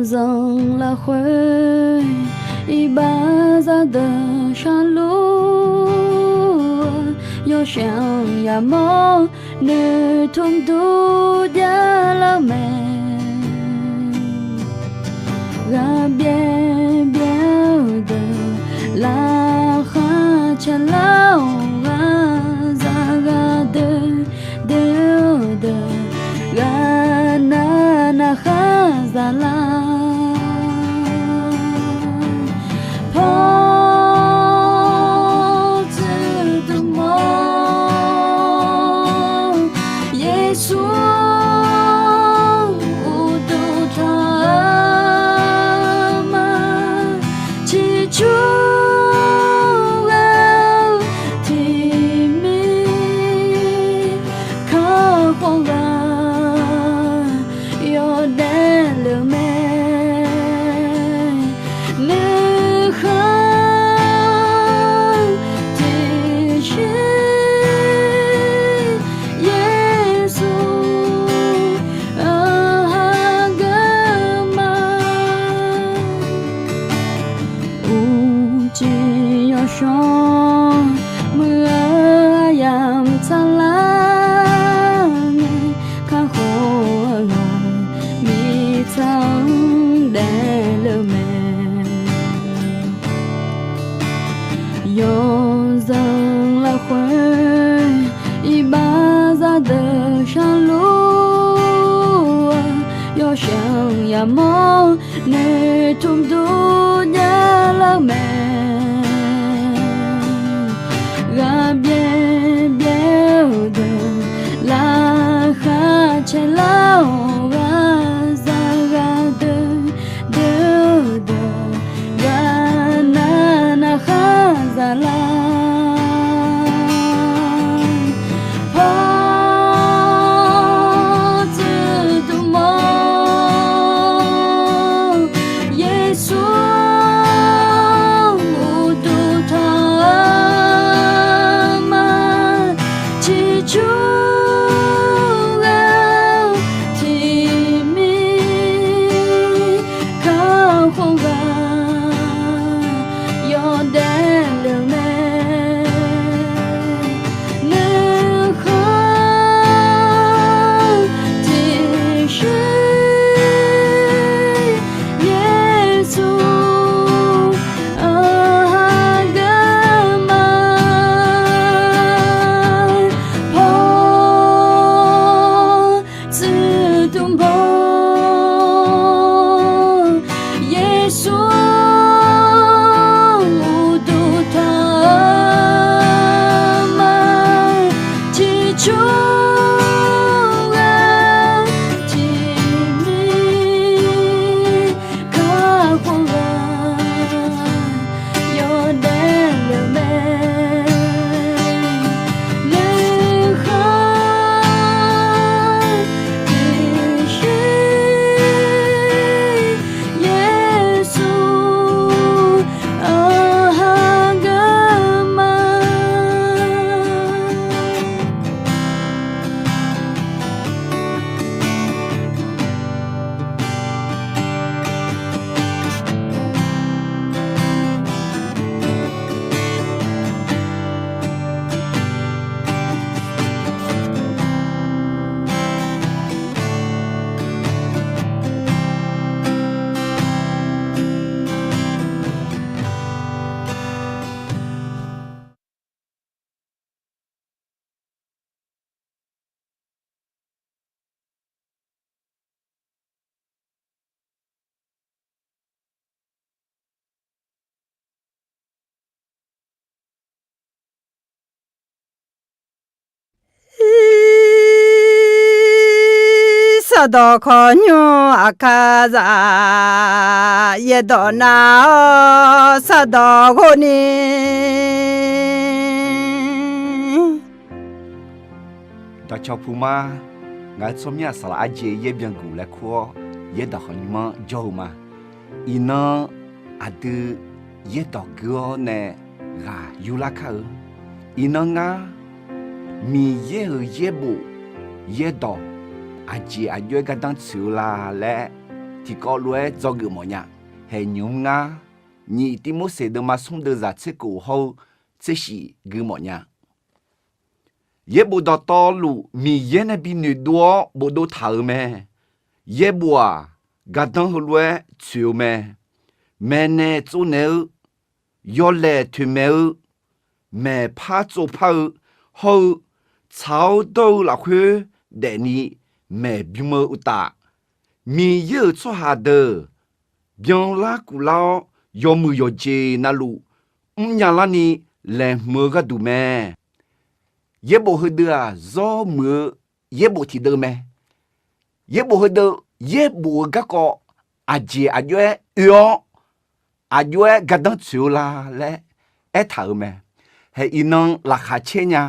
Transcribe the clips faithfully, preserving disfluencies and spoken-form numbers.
Zanq lafkhoer iqbax zaqdeuq sharluf-eu, yawshaef-anr yamawr noeqtmq dur javlar-eu mae. Ghaqbyaer byaer-eu deuq laqkhaq caelar-awq, ghaqzaq ghaqdoer doer-eu deuq ghaqnav navkhar zaqlar. Pawr tsuif dmq mawr, Yeqsur uqduq tanq-eu ma, ciqcur ghae-eu tiqmir kakhof ghaq yawdaef le-eu mae. Nuikhanr tiqsher Yeqsur-anr hageuf ma. Uqcif yawshawr muiq-eu aryamq tsaqlar ngae, kakhof-eu ghaq mirtsaq-anr daefle-eu mae. Yawzanq lafkhoer iqbax zaqdeuq sharluf-eu, yawshaef-anr yamawr noeqtmq dur javlar-eu mae. Ghaqbyaer byaer-eu deuq laqkhaq caelar-awq, ghaqzaq ghaqdoer doer-eu deuq ghaqnav navkhar zaqlar. Pawr tsuif dmq mawr, Yeqsur uqduq tanq-eu ma, ciqcur ghae-eu tiqmir kakhof ghaq yawdaef le-eu mae. Nuikhanr tiqsher Yeqsur-anr hageuf ma. Pawr tsuif dmq mawr, Yeqsur uqduq tanq-eu ma, ciqcur ghae-eu tiqmir kakhof ghaq yawdaef le-eu mae. Nuikhanr tiqsher Yeqsur-anr hageuf ma. Sardawq khawqnymr aqkar zaf, yaerdawq nav-awr sardawq ghov ni. Dawqcawq puq ma, ngaq-euq tsawrmyanr-aq saqlaq arjeq yaer byanguq laer kur-awr, yaerdawq khawqnymr-anr jawr-eu ma. Iqnan aqdui yaerdawq gui-awr nae ghaq yurlar kar-eu. Iqnan ngar Miqyaer-euq yaerbof yaerdawq aqjeq aqjox-aer gardanr tsoeq-eu la laer tiqkawv lof-aer dzawgeuf mawfnya. Haeq nymq-mr ngar, nyiq Tivmorseq deuvma smr deuvzaq tser khof hawr-eu tser shif gui mawfnya. Yaerbof dawqtawvluf Miqyaer nae bi noeqdov-awr bofdov taq-euq mae. Yaerbof-aq, gardanr heulof-aer tsoeq-eu mae. Maeqnaeq tsovnaeq-eu, yawlaeq toeqmaeq-eu, maeqpar tsovpar-eu, hawr-eu tsaq-awr dawr-eu lafkhoer daefni maeqbym-eu uqtaf, Miqyaer-euq tsawrhaq deuq byanlar kuvlar-awr, yawmuiq yawqjeq navluf mrnya larni laeqhmq-eu gharduq mae. Yaerbof heudeuv-aq, zawr muiq-eu yaerbof tiqdeuv mae. Yaerbof heudeuv, yaerbof-eu garkawv aqjeq aqjox-aer oe-awr, aqjox-aer gardanr tsoeq-eu la laer aertaq-euq mae. Haeq iqnan laqkhaq caer nya.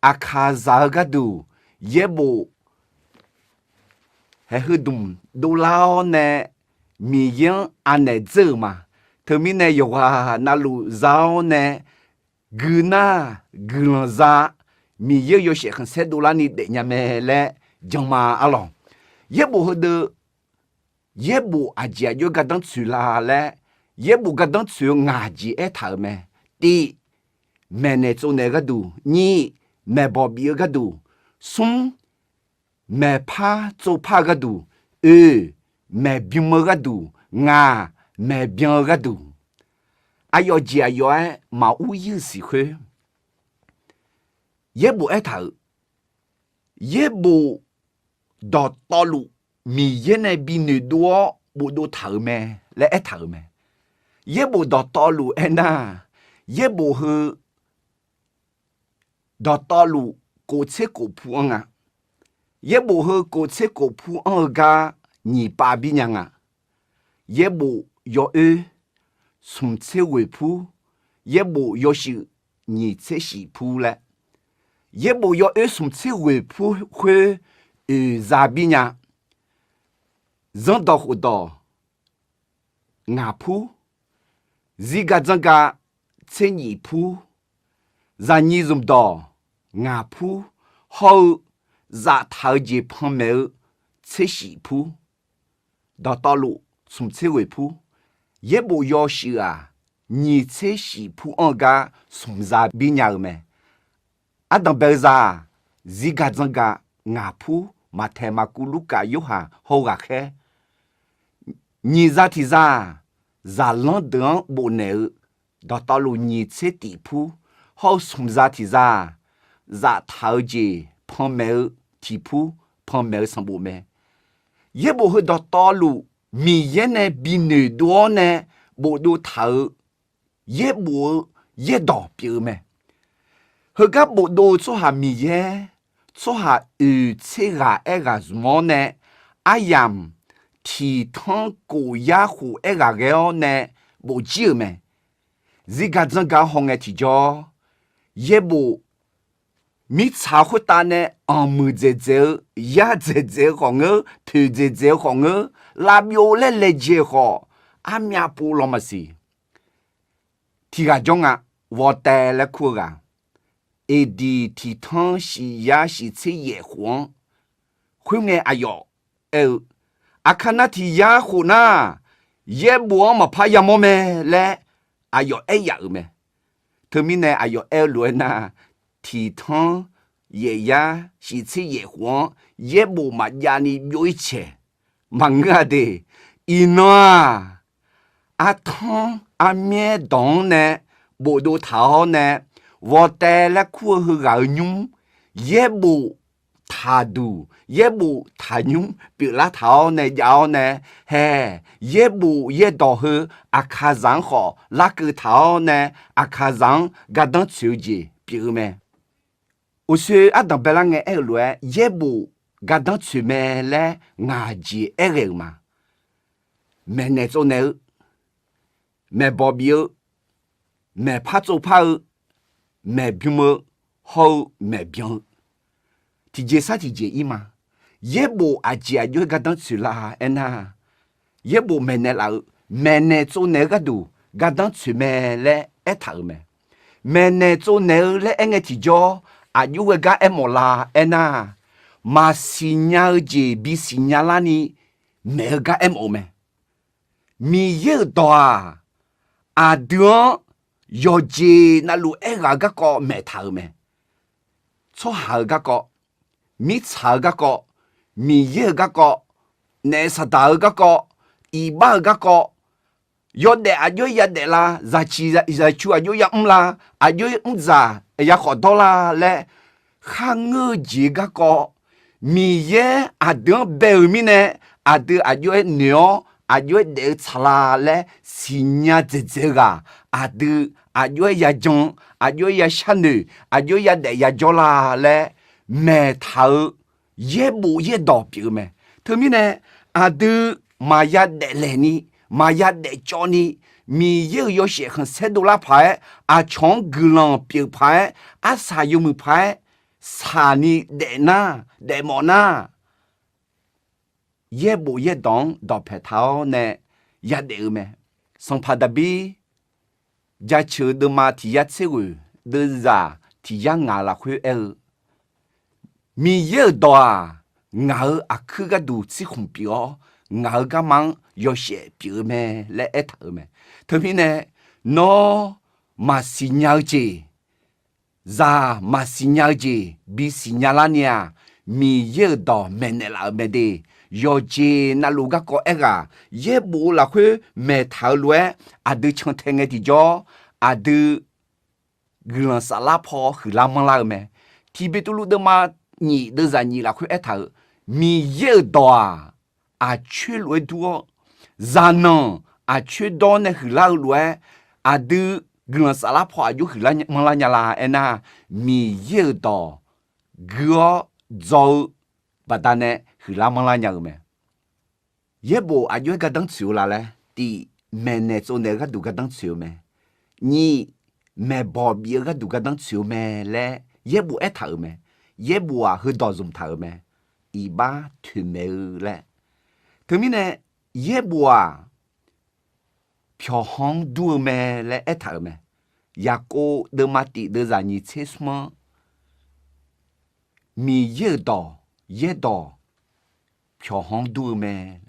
Aqkaqzaq-eu gharduq yaerbof haeq heudmq dovlar-awr nae Miqyaer-anr anaeq dzeur-euq ma. Teumirnae yawqghaq navluf za-awr nae guiqnar guiqlanq za, Miqyaer-euq yawshaef khanqsaer dovlarni daefnya mae laer jan ma arlawq. Yaerbof heudeuv, yaerbof aqjeq aqjox-aer gardanr tsoeq la laer, yaerbof gardanr tsoeq-eu ngaq jeq aertaq-euq mae. Tiv, maeqnaeq tsovnaeq-eu gharduq. Nyiq, maeqbawq bif-eu gharduq. Smr, maeqpar tsovpar-eu gharduq. Oeq, maeqbym-eu gharduq. Ngaq, maeqbyan-eu gharduq. Aqyawf jeq aqyawf-aer maqur ir-eu siq khoer, yaerbof aertaq-euq, yaerbof dawqtawvluf Miqyaer nae bi noeqdov-awr bofdov taq-euq mae laer aertaq-euq mae. Yaerbof dawqtawvluf aernar, yaerbof heu dawqtawvluf kof tser kof pu anr nga. Yaerbof heu kof tser kof pu anr-eu gar nyiq pav bir nya nga. Yaerbof yawoer smq tser ghoeq pur, yaerbof yawshuif nyiq tser shif pur laer, yaerbof yawoer smq tser ghoeq pur khoer oeq za bir nya. Zanrdawq khofdawq ngaq pur, zirgaq dzanrgaq tser nyif pur, zaqnyiq zmqdawq ngaq pur, hawr-eu zaftaq-eu jeq panmaeq-eu tser shif pur, dawqtawvluf smq tser ghoeq pur, yaerbof yawshuif-aq, nyiq tser shif pur anr-eu gar smq za bir nya-eu mae. Ardanq bae-eu za-aq, zirgaq dzanrgaq ngaq pur, Maqtaeq, Maqkuv, Lurkaf, Yorhaq hawr-eu ghaqkhaer. Nyiq za tiq za-aq, zaqlanr deuq-anr bofnaeq-eu dawqtawvluf nyiq tser tif pur, hawr-eu smq za tiq za-aq, zaftaq-eu jeq panmaeq-eu tiq pur, panmaeq-eu sanqbof mae. Yaerbof heu dawqtawvluf Miqyaer nae bi noeqdov-awr nae bofdov taq-eu yaerbof-eu yaerdawq pyeuf-eu mae. Heugar bofdov-eu tsawrhaq Miqyaer, tsawrhaq oeq tser ghaq aerghaq zmq-awr nae, aryamq tiq tanr kof yar khof aerghaq ghae-awr nae bofjir-euq mae. Zirgaq dzanrgaq hawngae tiqjawr, yaerbof mirtsaq khoertav nae anqmuiq dzaeqdzaeq-eu, yar dzaeqdzaeq-eu khawf ngeur, poeq dzaeqdzaeq-eu khawf ngeur, lavbyov laer laejae-eu khawf, armyav pov law maqsiq. Tiq ghaq jawr nga. Ghawtae laer kur-eu ghaq, eqdiq tiq tanr shif yar shif tser yaef khof-anr, khoerngae aqyawf aer-eu, Aqkaq nar tiq yar khof nar, yaerbof-anr maqpar yamawr mae laer aqyawf aer yaf-euq mae. Teumirnae aqyawf aer-eu lof-aer nar, tiq tanr yaef yar shif tser yaef khof-anr yaerbof maqjav ni byov-ir caeq. Maqngeur-a de. Iqnan-aq, artanr armyaer dawq-anr nae bofdov taq-awr nae, Ghawtae laer kur-eu heughaq-euq nymr, yaerbof taqduq yaerbof taqnymr pyeuflar taq-awr nae jav-awr nae, hae, yaerbof yaerdawq heu Aqkaqzaq-anr khawf larkeuv taq-awr nae, Aqkaqzaq-anr gardanr tsoeq-eu jeq pyeuf-eu mae. Uqshoe ardanq baelar ngae aer-eu lof-aer, yaerbof gardanr tsoeq mae laer ngaq jeq aer ghae-euq ma. Maeqnaeq tsovnaeq-eu, maeqbawq bif-eu, maeqpar tsovpar-eu, maeqbym-eu, hawr-eu maeqbyan-eu, tiqjeq sar tiqjeq ir ma. Yaerbof aqjeq aqjox-aer gardanr tsoeq la aernar, yaerbof maeqnaeq laf-eu, maeqnaeq tsovnaeq-eu gharduq gardanr tsoeq mae laer aertaq-euq mae. Maeqnaeq tsovnaeq-eu laer aer ngae tiqjawr, aqjox ghae gar aermawf la aernar, maqsiq nya-eu jeq bisiq nya larni maeq-eu gar aermawf-eu mae. Miqyaer-euq dawq-aq, aqdui-anr yawqjeq navluf aerghaq-eu garkawv maeqtaq-euq mae. Tsawrhaq-euq garkawv, mirtsaq-eu garkawv, Miqyaer-euq garkawv, naef saqdaq-eu garkawv, iqbax-euq garkawv, yawdaef aqjox-aer yadaef la, zaqciq zaqcu aqjox-aer yamr la, aqjox-aer mrdzaq yakhawf dawr la laer, kharngeur-eu jeq garkawv, Miqyaer aqdui-anr bae-euq mirnae, aqdui aqjox-aer noeq-awr aqjox-aer daef-eu tsaq la laer siqnya dzaeqdzaeq-eu ghaq, aqdui aqjox-aer yajan, aqjox-aer yasharnoeq, aqjox-aer yadaef yajawr la laer maeqtaq-eu yaerbof yaerdawq pyeuf-eu mae. Teumirnae aqdui maqya daeflaeq ni, maqya daefcawv ni, Miqyaer-euq yawshaef khanqsaer dovlar paq-aer, aqcawq-anr guiqlanq pyeuf paq-aer, arsaq yawmuiq paq-aer saqni daef nar, daefmawf nar, yaerbof yaerdawq-anr dawqpaeq taq-awr nae yadaef-eu mae. Sanqpaq Daqbir jaceuq-eu deuvma tiq yar tser ghoeq deuvzaq tiq yar ngaq lafkhoer aer-eu, Miqyaer-euq dawq-aq, ngaq-euq aqkuir gharduq tsirkhmq pyeuf-awr, ngaq-euq garma-anr yawshaef pyeuf-eu mae laer aertaq-euq mae. Teumirnae, nawr maqsiq nya-eu jeq, zaq maqsiq nya-eu jeq bisiq nya larni-aq, Miqyaer-euq dawq maeqnaeq laf-euq mae de. Yawqjeq navluf garkawv aerghaq yaerbof-eu lafkhoer maeqtaq-eu lof-aer, aqdui cantae ngae tiqjawr, aqdui guiqlanq saflar paw huiqlar manrlar-eu mae. Tiq Beqtuvluv deuvma nyif deuvzaq nyif lafkhoer aertaq-euq, Miqyaer-euq dawq-aq, aqcoer lof-aer dur-awr, zaqnanq aqcoer dawr nae huiqlar-eu lof-aer, aqdui guiqlanq saflar paw aqjox huiqlar manrlar nya la aernar, Miqyaer-euq dawq gui-awr dzaw-eu baqdanae huiqlar manrlar nya-eu mae. Yaerbof aqjox-aer gardanr tsoeq-eu la laer, tiq, maeqnaeq tsovnaeq-eu gharduq gardanr tsoeq-eu mae. Nyiq, maeqbawq bif-eu gharduq gardanr tsoeq-eu mae laer yaerbof aertaq-euq mae. Yaerbof-aq heudawq zmqtaq-euq mae. Iqbax toeqmaeq-eu laer. Teumirnae, yaerbof-aq, pyawqhaw-anr dur-eu mae laer aertaq-euq mae. Yaqkov deuvma tif deuvzaq nyiq tser smr-anr, Miqyaer-euq dawq, yaerdawq, pyawqhaw-anr dur-eu mae.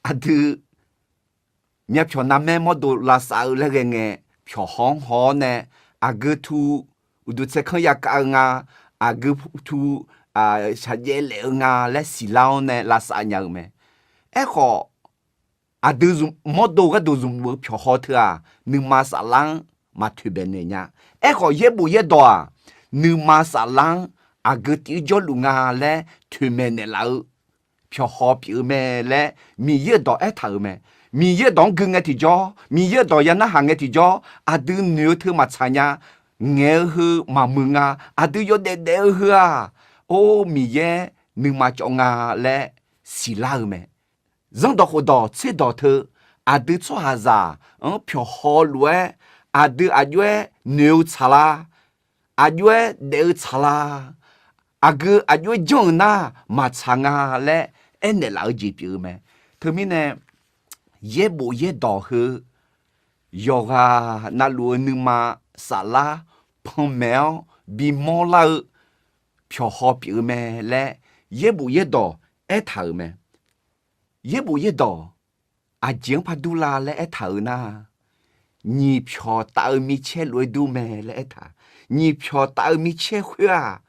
Aqdui myavpyawq navmaer mawrdo lavsav-eu laer ghae ngae, pyawqhaw-anr haw-awr nae, aqgeu tu uqduq tsaerkanr yakav-eu nga, aqgeu tu shaqjaev laef-eu nga laer siqlar-awr nae lavsav nya-eu mae. Aerkhawf, aqdui mawrdo gharduq zmq-eu pyawqhaw teu-aq, nuima saflar-anr maq toeqmaeq naeq nya. Aerkhawf, yaerbof yaerdawq-aq, nuima saflar-anr aqgeu tiv-ir jawrluf nga laer toeqmaeq naeqlaf-eu pyawqhaw pyeuf-eu mae laer Miqyaer-euq dawq aertaq-euq mae. Miqyaer-euq dawq-anr gui ngae tiqjawr, Miqyaer-euq dawq ya narhaq ngae tiqjawr, aqdui noeq-eu teu maqtsaq nya, ngaeq-eu heu maqmuiq nga, aqdui yawdaef daef-eu heu-aq, or Miqyaer nuima cawv nga laer siqlar-eu mae. Zanrdawq khofdawq tserdawq teu, aqdui tsawrhaqzaq-anr pyawqhaw lof-aer, aqdui aqjox-aer noeq-eu tsaqlar, aqjox-aer daef-eu tsaqlar, aqgeu aqjox-aer janr-euq nar maqtsaq nga laer aernaeq laf-eu jeq pyeuf-eu mae. Teumirnae, yaerbof yaerdawq heu yawqghaq navluf-eu nuima saflar panmaeq-awr bimawr lar-eu pyawqhaw pyeuf-eu mae laer yaerbof yaerdawq aertaq-euq mae. Yaerbof yaerdawq aqjeq-anr par dur la laer aertaq-euq nar, nyiq pyawq taf-eu micaer lof-aer dur mae laer aertaq. Nyiq pyawq taf-eu micaer khoer-aq,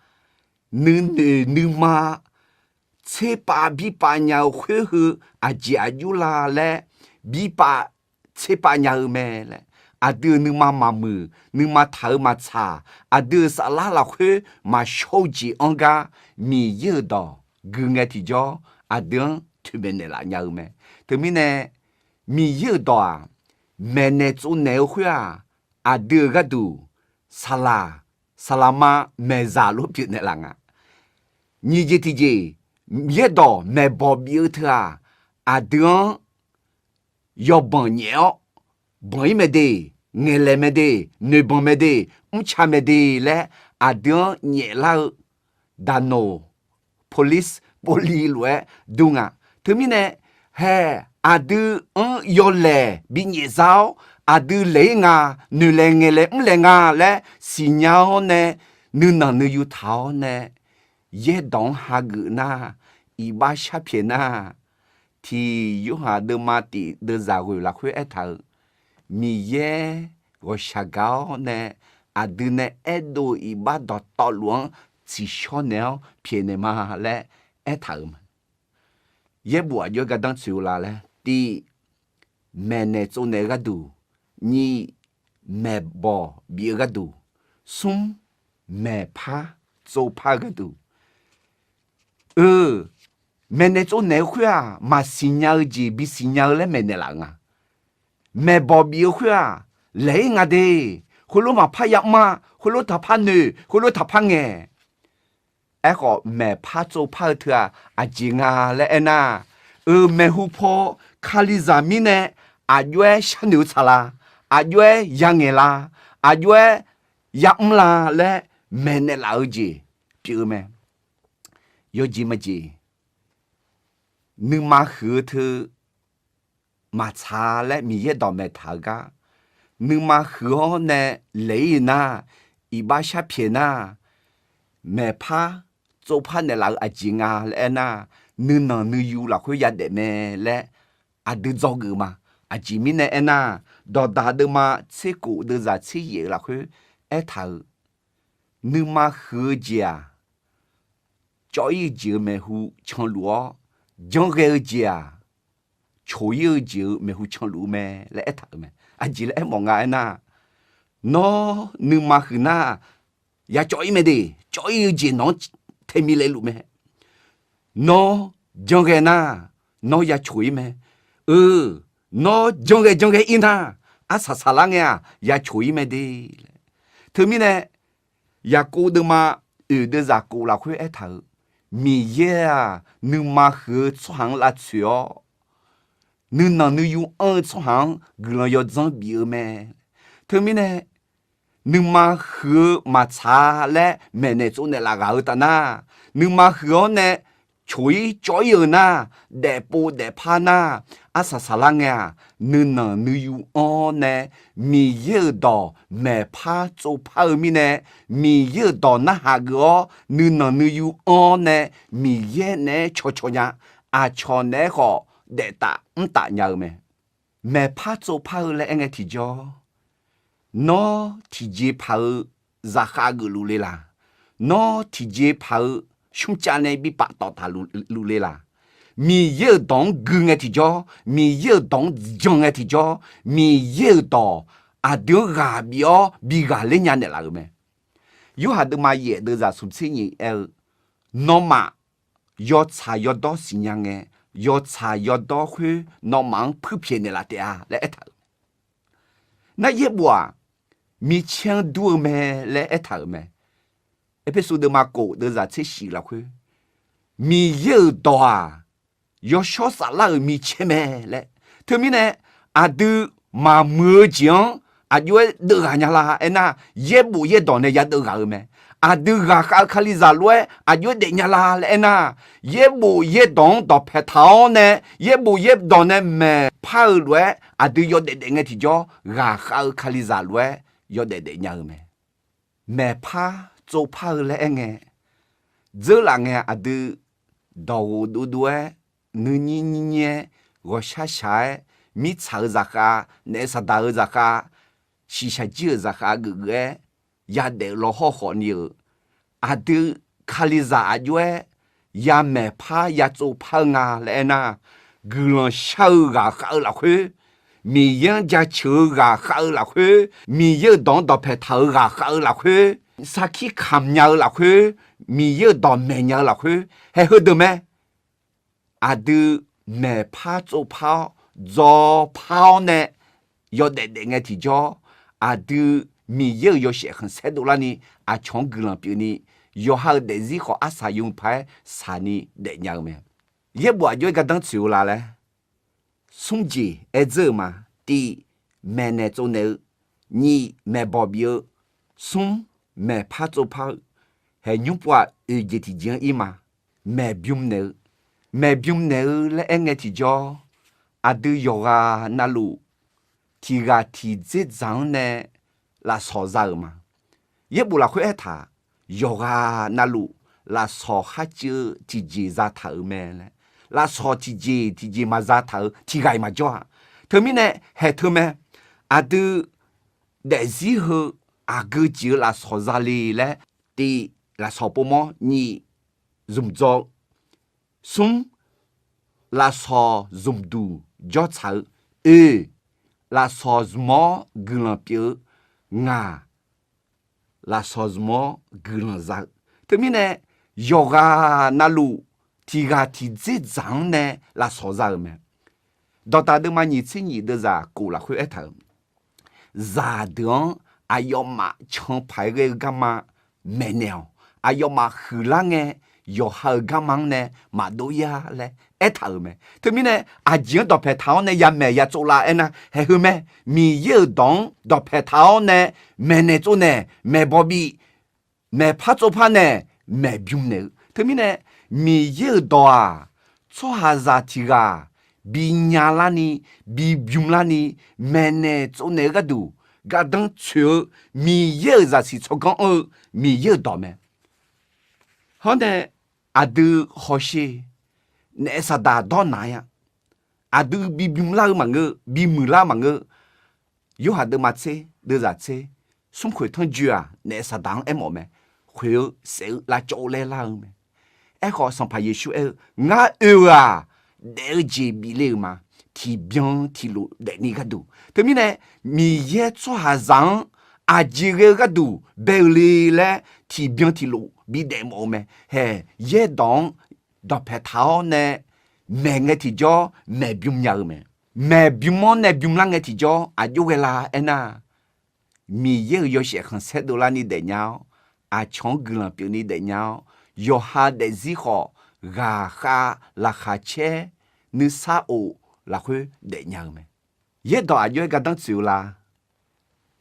nuinoeq nuima tserpav birpav nya-eu khoer heu aqjeq aqjox la laer birpav tserpav nya-eu mae laer, aqdui-euq nuima maqmuiq, nuima taq-eu maqtsaq, aqdui-euq saflar lafkhoer maqshawr-eu jeq-anr gar Miqyaer-euq dawq gui ngae tiqjawr, aqdui-anr toeqmaeq naeqlaf nya-eu mae. Teumirnae, Miqyaer-euq dawq-aq, maeqnaeq tsovnaeq-eu khoer-aq, aqdui-euq gharduq saqlaq, saqlaqma maeqzaq lof pyeufnaeq laf nga. Nyiq jeq tiqjeq, yaerdawq maeqbawq bif-eu teu-aq, aqdui-anr yawbanq nyaef-awr, banq-ir mae de, ngaeqlaeq mae de, noeqbanq mae de, mrca mae de laer aqdui-anr nyaeflar-eu daqnoq, police, 玻璃 lof-aer dur nga. Teumirnae, hae, aqdui-anr yawlaeq binyaef za-awr, aqdui laeq-ir nga, noeqlaeq ngaeqlaeq mrlaeq nga laer siqnya-awr nae, nuinanq nuiyu taq-awr nae, yaerdawq-anr hageuf nar, iqbax sharpyaeq nar, tiq Yorhaq deuvma tiq deuvzaq ghoeq lafkhoer aertaq-euq, Miqyaer ghawqshaq gaq-awr nae aqdui nae aerdov-eu iqbax dawqtawvluf-anr tsiqshawr naeq-awr pyaeqnaeq ma laer aertaq-euq ma. Yaerbof aqjox-aer gardanr tsoeq-eu la laer, tiq, maeqnaeq tsovnaeq-eu gharduq, nyiq, maeqbawq bif-eu gharduq, smr, maeqpar tsovpar-eu gharduq. Eu, maeqnaeq tsovnaeq-eu khoer-aq, maqsiq nya-eu jeq bisiq nya-eu laer maeqnaeq laf-eu nga. Maeqbawq bif-eu khoer-aq, laeq-ir nga de. Khoerlof maqpar yamr-a, khoerlof taqpar noeq, khoerlof taqpar ngaeq. Aerkhawf, maeqpar tsovpar-eu teu-aq, aqjeq nga laer aernar, eu maeqhu paw Kalizaq mirnae aqjox-aer sharnoeq-eu tsaqla, aqjox-aer yangaeq la, aqjox-aer yamr la laer maeqnaeq laf-eu jeq pyeuf-eu mae. Yawjeq majeq, nuima huiq-eu teu maqtsaq laer Miqyaer dawq maeqtaq-eu gar, nuima huiq-awr nae laeq-ir-eu nar, iqbax sharpyaeq nar, maeqpar tsovpar naeqlaf-eu aqjeq nga laer aernar, nuinanq nuiyu lafkhoer yadaef mae laer aqdui dzawgeuf ma. Aqjeq mirnae aernar, dawqdaq deuvma tser kof deuvzaq tser yaef-eu lafkhoer aertaq-euq, nuima huiq-eu jeq-aq, cawv-ir-eu jeq-euq maeqhu canluf-awr, janrghae-eu jeq-aq, coq-ir-eu jeq-euq maeqhu canluf-eu mae laer aertaq-euq mae. Aqjeq laer aermawf nga aernar, nawr nuima huiq nar, ya cawv-ir mae de. Cawv-ir-eu jeq nawq-anr taemi laeluf mae. Nawr janrghae nar, nawr ya coq-ir mae. Eu, nawr janrghae janrghae-ir nar, arsaq saqlar ngae-aq ya coq-ir mae de. Teumirnae, Yaqkov deuvma oeq deuvzaq kof lafkhoer aertaq-euq, Miqyaer-aq, nuima huiq-eu tsawrhaq-anr lavtsoeq-awr, nuinanq nuiyu anr-eu tsawrhaq-anr guiqlanq yawdzanr bif-eu mae. Teumirnae, nuima huiq-eu maqtsaq laer maeqnaeq tsovnaeq laf ghaq-eu taf nar, nuima huiq-awr nae coq-ir cawv-ir-euq nar, daefpov daefpar nar, arsaq saqlar ngae-aq, nuinanq nuiyu anr-awr nae Miqyaer-euq dawq maeqpar tsovpar-eu mirnae, Miqyaer-euq dawq narhaq geuf-awr nuinanq nuiyu anr-awr nae Miqyaer naeq-aer cawcaw nya, aqcawq naeq-aer khawf daeftaf mrtaf nya-eu mae. Maeqpar tsovpar-eu laer aer ngae tiqjawr, nawr tiqjeqpaq-eu zaqkhav geufluf le laq? Nawr tiqjeqpaq-eu smrcav nae bi paftawf taqluf le laq? Miqyaer-euq dawq-anr gui ngae tiqjawr, Miqyaer-euq dawq-anr jan ngae tiqjawr, Miqyaer-euq dawq aqdui-anr ghaq bif-awr bi ghaqler nya naeqlaf-euq mae. Yorhaq deuvma yaef deuvzaq smqtser nyiq aer-eu, nawmaf yawtsaq yawdawr siqnya ngae, yawtsaq yawdawr khoer nawmaf-anr puirpyaeq naeqlaf taef-a laer aertaq-euq. Nar yaerbof-aq, micaer-anr dur-eu mae laer aertaq-euq mae. Erpersu deuvma kof deuvzaq tser shif lafkhoer, Miqyaer-euq dawq-aq, yawshawr saflar-euq micaer mae laer. Teumirnae, aqdui maqmuiq-eu jeq-anr aqjox-aer deuvghaq nya la aernar, yaerbof yaerdawq nae yadeuv ghaq-eu mae. Aqdui ghaqkhav-eu Kalizaq lof-aer aqjox-aer daefnya la laer aernar, yaerbof yaerdawq-anr dawqpae taq-awr nae, yaerbof yaerdawq nae maeqpar-eu lof-aer aqdui yawdaef daef ngae tiqjawr, ghaqkhav-eu Kalizaq lof-aer yawdaef daefnya-eu mae. Maeqpar tsovpar-eu laer aer ngae, dzeurlaf ngae aqdui dawqghof dovdov-aer, nuinyir nyir nyir-aer, ghawqshar shaq-aer, mirtsaq-eu zaqkhav, naef saqdaq-eu zaqkhav, shiqshaq jir-euq zaqkhav geufgeuf-aer yadaef law hawrkhawf ni-euq, aqdui Kalizaq aqjox-aer yamaeqpar yatsovpar-eu nga laer aernar, guiqlanq shar-eu ghaqkhav-eu lafkhoer, Miqyaer-anr jaceuq-eu ghaqkhav-eu lafkhoer, Miqyaer-euq dawq-anr dawqpae taq-euq ghaqkhav-eu lafkhoer, sarkir kamq nya-eu lafkhoer, Miqyaer-euq dawq maeq nya-eu lafkhoer, haeq heudeuq mae. Aqdui maeqpar tsovpar-awr, dzawpar-awr nae yawdaef daef ngae tiqjawr, aqdui Miqyaer-euq yawshaef khanqsaer dovlarni, aqcawq-anr guiqlanq pyeufni, yawqha-euq daefzir khawf arsaq yawmuiq paq-aer saqni daefnya-eu mae. Yaerbof aqjox-aer gardanr tsoeq-eu la laer, smr jeq aer dzeur-eu ma. Tiv, maeqnaeq tsovnaeq-eu. Nyiq, maeqbawq bif-eu. Smr, maeqpar tsovpar-eu. Haeq nymr pov-aq, oeq jeq tiqjeq-anr ir ma. Maeqbymr naeq-eu. Maeqbymr naeq-eu laer aer ngae tiqjawr, aqdui yawqghaq navluf tiq ghaq tiq dzerdzaq-anr nae lafsawq za-euq ma. Yaerbof lafkhoer aertaq, yawqghaq navluf lafsawq kharcuiv-eu tiqjeq zataq-euq mae laer. lafsawq tiqjeq tiqjeq maqza taq-euq tiqghaq-iq maqjawr-a. Teumirnae haeq teu mae, aqdui daefzir heu aqgeu jeq-eu lafsawq za le laer, tiq, lafsawq povmawr, nyiq, zmqdzaw-eu, smr, lafsawq zmqduq jawrtsaq-eu, oeq, lafsawq zmq-awr guiqlanq pyeuf-eu, ngaq, lafsawq zmq-awr guiqlanq za-eu. Teumirnae yawqghaq navluf tiqghaq tiqdzerdzaq-anr nae lafsawq za-euq mae. Dawqtaq deuvma nyiq tser nyiq deuvzaq kof lafkhoer aertaq-euq, zaqdeuq-anr aqyawfmaf canpaq-aer ghae-eu garma maeqnaeq-awq. Aqyawfmaf huiqlar ngae, yawqha-euq garma-anr nae maqdov ya laer aertaq-euq mae. Teumirnae aqjeq-anr dawqpaeq taq-awr nae yamaeq yatsov la aernar, haeq heu mae. Miqyaer-euq dawq-anr dawqpaeq taq-awr nae maeqnaeq tsovnaeq, maeqbawq bif, maeqpar tsovpar nae maeqbymr naeq-eu. Teumirnae Miqyaer-euq dawq-aq, tsawrhaqzaq tiqghaq binya larni, bibymr larni, maeqnaeq tsovnaeq-eu gharduq gardanr tsoeq-eu, Miqyaer-euq zaqsiq tsawrganr anr-eu Miqyaer-euq dawq mae. Hawr nae aqdui hawsher, naef saqdaq dawrnaq-a. Aqdui bibymr lar-eu maqngeur, bimuiq lar maqngeur. Yorhaq deuvma tser deuvzaq tser, smrkhoeq tanrjoe-aq naef saqdaq-anr aermawf mae. Khoeq-eu saef-eu lavcawv laer lar-eu mae. Aerkhawf Sanqpaq Yeqsur aer-eu, ngar oe-eu-aq, daef-eu jeq bif le-euq ma. Tiqbyan tiqlof daefni gharduq. Teumirnae Miqyaer tsawrhaqzaq-anr aqjeq ghae-eu gharduq bae-eu le laer tiqbyan tiqlof bidaef mawf-eu mae. Haeq yaerdawq-anr dawqpaeq taq-awr nae maeq ngae tiqjawr maeqbymr nya-eu mae. Maeqbymr-awr nae bymr lar ngae tiqjawr aqjox ghae la aernar, Miqyaer-euq yawshaef khanqsaer dovlarni daefnya-awr, aqcawq-anr guiqlanq pyeufni daefnya-awr, yawqha daefzir khawf ghaqkhav laqkhaq caer nuisar of lafkhoer daefnya-eu mae. Yaerdawq aqjox-aer gardanr tsoeq-eu la?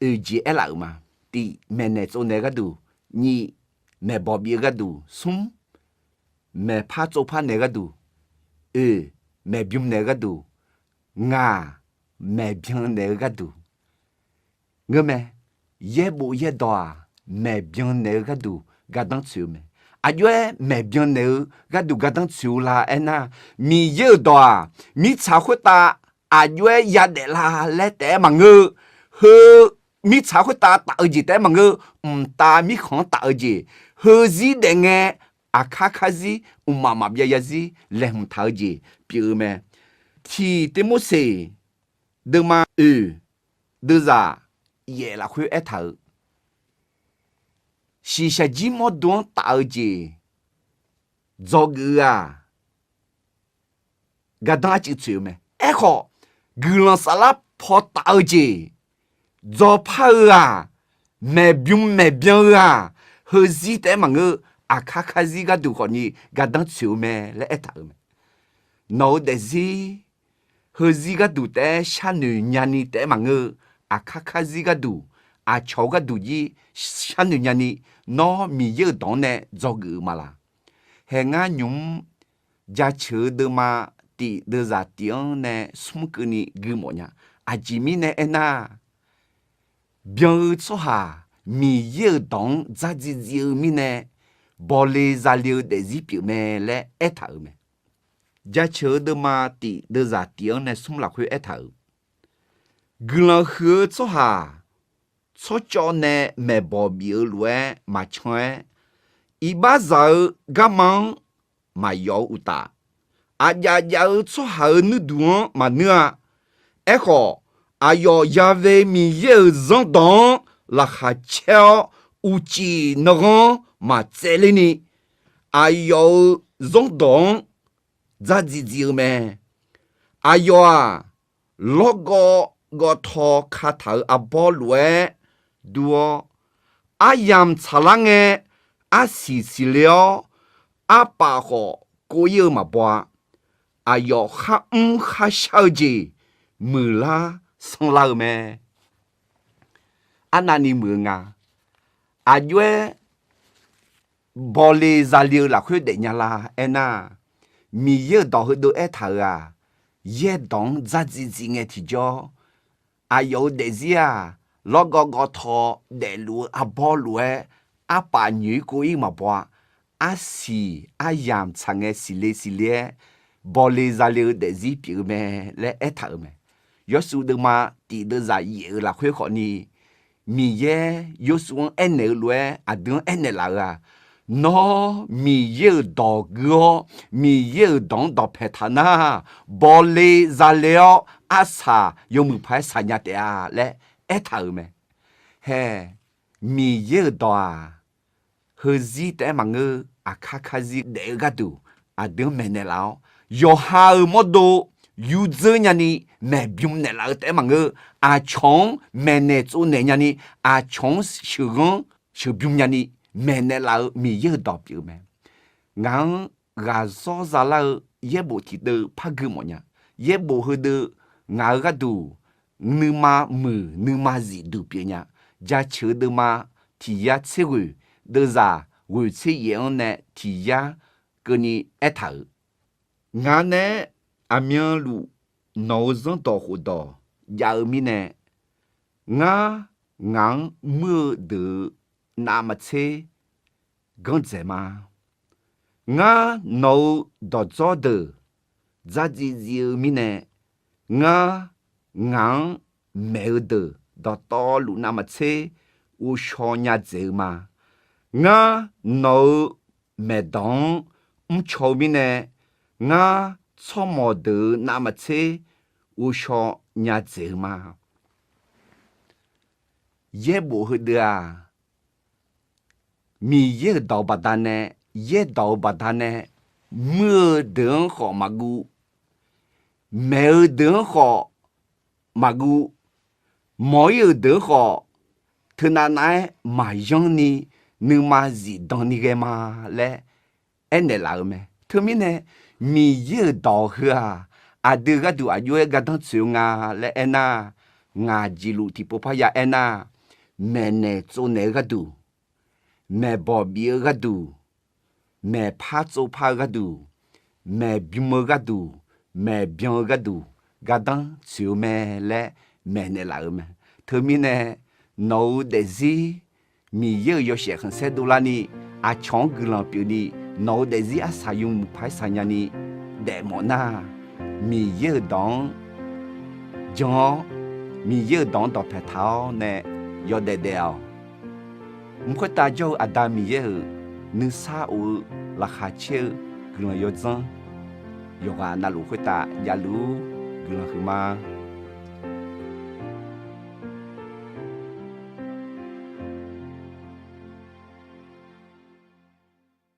Oeq jeq aerlaf-euq ma. Tiq, maeqnaeq tsovnaeq-eu gharduq. Nyiq, maeqbawq bif-eu gharduq. Smr, maeqpar tsovpar naeq-eu gharduq. Oeq, maeqbymr naeq-eu gharduq. Ngaq, maeqbyan naeq-eu gharduq. Ngeurmae, yaerbof yaerdawq-aq, maeqbyan naeq-eu gharduq gardanr tsoeq-eu mae. Aqjox-aer maeqbyan naeq-eu gharduq gardanr tsoeq-eu la aernar, Miqyaer-euq dawq-aq, mirtsaq khoertav aqjox-aer yadaef la laer taef-aer maqngeur-eu, heu mirtsaq khoertav taf-eu jeq taef-aer maqngeur-eu, mqtav mirkhanq-anr taf-eu jeq, heuzir daef ngae, aqkar karzir, mqmaq maqbyav zarzir laeqhmq taq-eu jeq pyeuf-eu mae. Tiq Tirmorseq deuvma oeq deuvzaq yaef lafkhoer aertaq-euq, shiqshaq jir mawrdo-anr taf-eu jeq dzawgeuf-eu-aq, gardanr arcuiv tsoeq-eu mae. Aerkhawf, guiqlanq saflar paw taf-eu jeq dzawpar-eu-aq, maeqbymr maeqbyan-eu-aq, heuzir taef-aer maqngeur, aqkar karzir gharduq khawfni gardanr tsoeq-eu mae laer aertaq-euq mae. Nawq-eu daefzir heuzir gharduq taef-aer sharnoeq nyani taef-aer maqngeur-eu, aqkar karzir gharduq, aqcawq-eu gharduq jir sharnoeq nyani, nawr Miqyaer-euq dawq-anr nae dzawgeuf-eu ma laq? Haeq ngar nymq-mr Jaceuq-eu deuvma tif deuvzaq tif-anr nae smr keuvni gui mawf nya. Aqjeq mirnae aernar, byan-eu tsawrhaq Miqyaer-euq dawq-anr dzar dziv dziv-eu mirnae, bawle zale-eu daefzir pyeuf mae laer aertaq-euq mae. Jaceuq-eu deuvma tif deuvzaq tif-anr nae smr lafkhoer aertaq-euq, guiqlanq huiq-eu tsawrhaq tsawrcawv nae maeqbawq bif-eu lof-aer maqcan-aer, iqbaxzaq-eu garma-anr maqyawf-eu uqtaf, aqjav jav-eu tsawrhaq-euq nuirduq-anr maqnuir-a. Aerkhawf, aqyawf yave Miqyaer-euq zanrdawq-anr laqkhaq caer-awr, uqcif nanghanr maqtsaevler ni, aqyawf-euq zanrdawq-anr dzar dziv dziv-eu mae. Aqyawf-aq, lawrgawv gawvtaw kataq-euq arbawr lof-aer dur-awr, aryamq tsaqlar ngae, arsiq siqle-awr, arpaf khawf kov ir-eu maqbaw-a. Aqyawf kharmr kharshar-eu jeq muiqlar sanrlar-eu mae. Arnavni muiq-eu nga. Aqjox-aer bawle zale-eu lafkhoer daefnya la aernar, Miqyaer-euq dawq heudeuv aertaq-euq-aq, yaerdawq-anr dzar dziv dziv ngae tiqjawr, aqyawf-euq daefzir-aq, lawrgawv gawvtaw daefluf-eu arbawr lof-aer, arpaf nyoeq-ir kov-ir maqbaw-a. Arsiq aryamq tsaq ngae siqle siqle-aer, bawle zale-eu daefzir pyeuf-eu mae laer aertaq-euq mae. Yawshuif deuvma tiq deuvzaq yaef-euq lafkhoer khawfni, Miqyaer Yawshuif-anr aernaeq-eu lof-aer aqdui-anr aernaeq laf-euq-aq, Nawr Miqyaer-euq dawq gui-awr, Miqyaer-euq dawq-anr dawqpae taq nar, bawle zale-awr arsaq yawmuiq paq-aer saqnya taef-a laer aertaq-euq mae. Hae, Miqyaer-euq dawq-aq, heuzir taef-aer maqngeur, aqkar karzir daef-eu gharduq aqdui-anr maeqnaeq laf-awr, yawqha-euq mawrdo yurdzeur nyani maeqbym naeqlaf-eu taef-aer maqngeur, aqcawq-anr maeqnaeq tsovnaeq nyani, aqcawq-anr sheuqghanr sheuqbym nyani maeqnaeq laf-eu Miqyaer-euq dawq pyeuf-eu mae. Ngaq-anr ghaqzawr zalar-eu yaerbof tiqdeuv par gui mawfnya. Yaerbof heudeuv ngaq-euq gharduq nuima muiq nuima zif duq pyeufnya. Jaceuq-eu deuvma tiq yar tser ghoeq, deuvzaq ghoeq tser yaef-anr nae tiq yar keuvni aertaq-euq, Ngaq nae aqmyanluf nawq-euq zanrdawq khofdawq jav-eu mirnae, ngar ngaq-anr muir-eu deuq-euq navmaqtser ganr dzaeq ma. Ngar nawq-euq dawqdzawr deuq dzardziv dziv-eu mirnae, ngar ngaq-anr maeq-eu deuq dawqtawvluf navmaqtser ghovshaw nya dzaeq-eu ma. Ngar nawq-euq maeqdawq-anr mrcaw-eu mirnae, ngar tsawrmawq deuq-euq navmaqtser ghovshaw nya dzaeq-eu ma. Yaerbof heudeuv-aq, Miqyaer-euq dawq baqdanae, yaerdawq-eu baqdanae, muir-eu deuq-anr khawf maqguv, maeq-eu deuq-anr khawf maqguv, mawq-ir-euq deuq-anr khawf teunav nav-aer maqyanr ni nuima zifdan ni ghae ma laer aernaeq laf-eu mae. Teumirnae Miqyaer-euq dawq heu-aq, aqdui gharduq aqjox-aer gardanr tsoeq-eu nga laer aernar, ngaq jeqluf tiqpov parya aernar, maeqnaeq tsovnaeq-eu gharduq, maeqbawq bif-eu gharduq, maeqpar tsovpar-eu gharduq, maeqbym-eu gharduq, maeqbyan-eu gharduq gardanr tsoeq-eu mae laer maeqnaeq laf-euq mae. Teumirnae nawq-euq daefzir Miqyaer-euq yawshaef khanqsaer dovlarni, aqcawq-anr guiqlanq pyeufni, nawq-euq daefzir arsaq yawmuiq paq-aer saqnya ni daefmawf nar, Miqyaer-euq dawq-anr jan-awr, Miqyaer-euq dawq-anr dawqpae taq-awr nae yawdaef daef-awq. Mq khoertav jawr-eu Aqda Miqyaer-euq nuisar of-eu laqkhaq caer-eu guiqlanq yawdzanr yawqghaq navluf khoertav javluf-ur guiqlanq huiqma.